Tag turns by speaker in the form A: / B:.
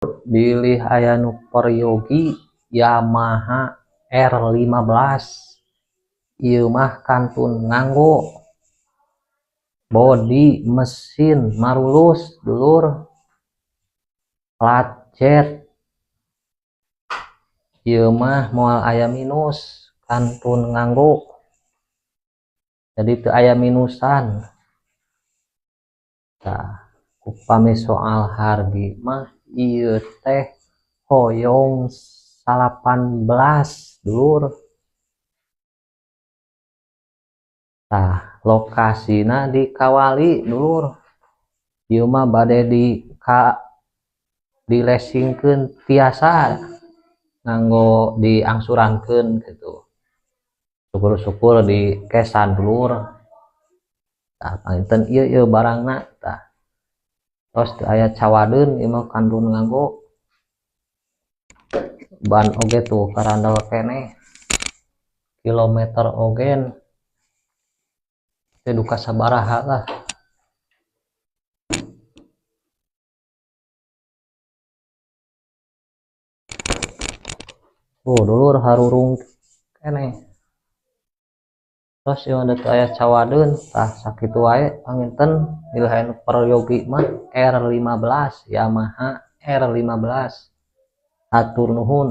A: Bilih aya nu peryogi Yamaha R15 ieu mah kantun nganggo bodi mesin marulus dulur, plat jet ieu mah moal aya minus, kantun nganggo, jadi teu aya minusan. Tah upami soal hargi mah ieu teh hoyong 18 dulur. Tah lokasina di Kawali dulur, ieu mah bade di ka dilesingkeun tiasa nganggo diangsurankeun gitu, syukur-syukur di kesan dulur. Tah panginten ieu ieu barangna. Tah tos teu aya cawadeun ieu mah kantun nganggo, ban oge tuh karandel keneh, kilometer oge teu duka sabaraha lah. Tuh dulur harurung keneh. Terus ieu ada teu aya cawadeun. Tah sakitu wae panginten bilih aya nu peryogi mah R15 Yamaha R15. Hatur nuhun.